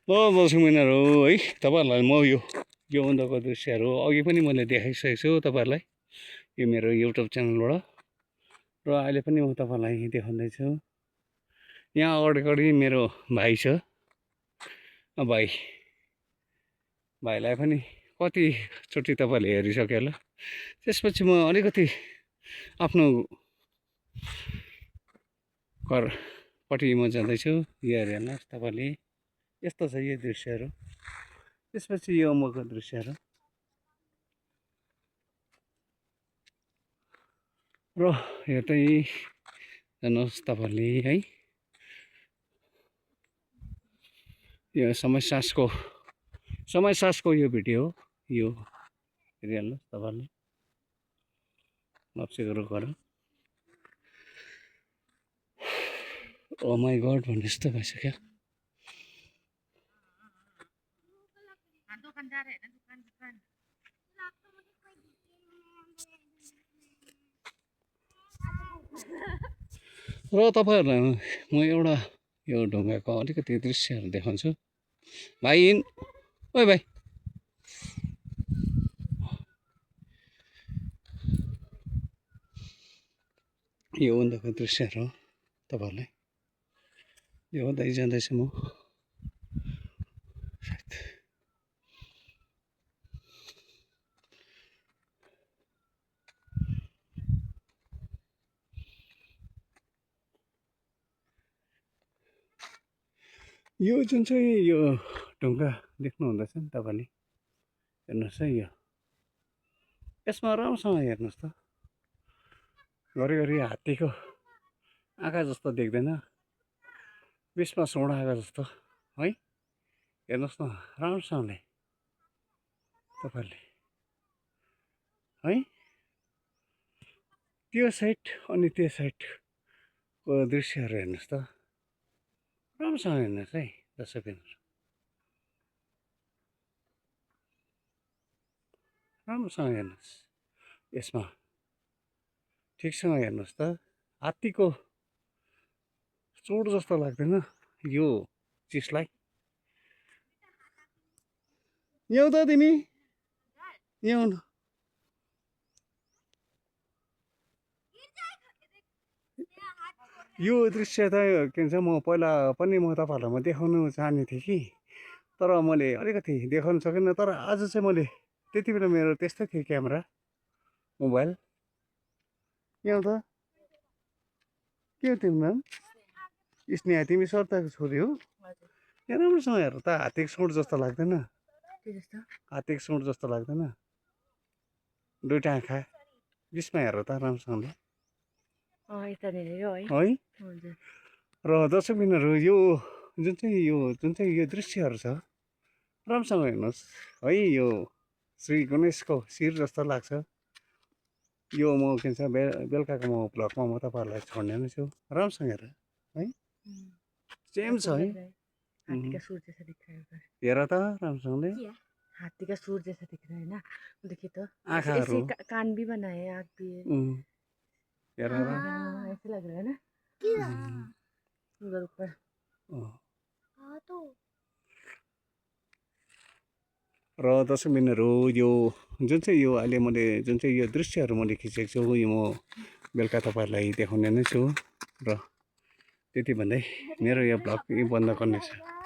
दर्शक मिनरहरू है तपाईँहरूलाई म यो उन्दको दृश्यहरू अघि पनि मैले देखाइसकेको छु तपाईँहरूलाई यो मेरो युट्युब च्यानलबाट र अहिले पनि म तपाईँहरूलाई देखाउँदैछु। यहाँ अगाडि मेरो भाइ छ। भाइलाई पनि कतिचोटि तपाईँहरूले हेरिसक्यो होला। त्यसपछि म अलिकति आफ्नो घरपट्टि म जाँदैछु। यो हेर्नुहोस् तपाईँले, यस्तो छ यो दृश्यहरू। त्यसपछि यो अम्बकको दृश्यहरू र हेर्दै जानुहोस् तपाईँले है। यो समय सासको यो भिडियो हो। यो हेरिहाल्नुहोस् तपाईँले, लप्सीको घर। ओ माई गड भन्ने जस्तो भइसक्यो। र तपाईँहरूलाई म एउटा यो ढुङ्गाको अलिकति दृश्यहरू देखाउँछु। भाइ ओइ भाइ, यो उन्दको दृश्यहरू तपाईँहरूलाई देखाउँदै जाँदैछु म। यो जुन चाहिँ यो ढुङ्गा देख्नुहुँदैछ नि तपाईँले, हेर्नुहोस् है। यसमा राम्रोसँग हेर्नुहोस् त, घरिघरि हात्तीको आँखा जस्तो देख्दैन, बिचमा सुँड आँखा जस्तो है। हेर्नुहोस् न राम्रोसँगले तपाईँले है। त्यो साइड अनि त्यो साइडको दृश्यहरू हेर्नुहोस् त, राम्रोसँग हेर्नुहोस् है दर्शकबिनहरू, राम्रोसँग हेर्नुहोस्। यसमा ठिकसँग हेर्नुहोस् त, हात्तीको चोट जस्तो लाग्दैन यो चिजलाई। यहाँ त तिमी यहाँ यो दृश्य त के भन्छ, म पहिला पनि म तपाईँहरूलाई म देखाउनु चाहने थिएँ कि, तर मैले अलिकति देखाउन सकिनँ। तर आज चाहिँ मैले त्यति बेला मेरो त्यस्तै थियो क्यामेरा मोबाइल। यहाँ त के हो तिम्रो नाम? स्नेहा, तिमी सर्ताको छोरी हो? यहाँ राम्रोसँग हेर त, हात्तीको सुँड जस्तो लाग्दैन? हात्तीको सुँड जस्तो लाग्दैन? दुईटा आँखा बिचमा हेर त राम्रोसँगले है। र दर्शकबिनहरू यो जुन चाहिँ यो दृश्यहरू छ, राम्रोसँग हेर्नुहोस् है। यो श्री गणेशको शिर जस्तो लाग्छ। यो म के भन्छ बेलुकाको म भ्लगमा म तपाईँहरूलाई छोड्ने नै छु। राम्रोसँग हेर है, सेम छ है। हेर त राम्रोसँगले, हाथी का सूर जैसा दिख रहा है ना, देखिए तो आँखाहरू कान भी बनाए, आँख भी है। हेर ऐसे लग रहा है ना उधर ऊपर। र दर्शकबिनहरू यो जुन चाहिँ यो अहिले मैले जुन चाहिँ यो दृश्यहरू मैले खिचेको छु, यो म बेलुका तपाईँहरूलाई देखाउने नै छु। र त्यति भन्दै मेरो यो भ्लग बन्द गर्नेछु।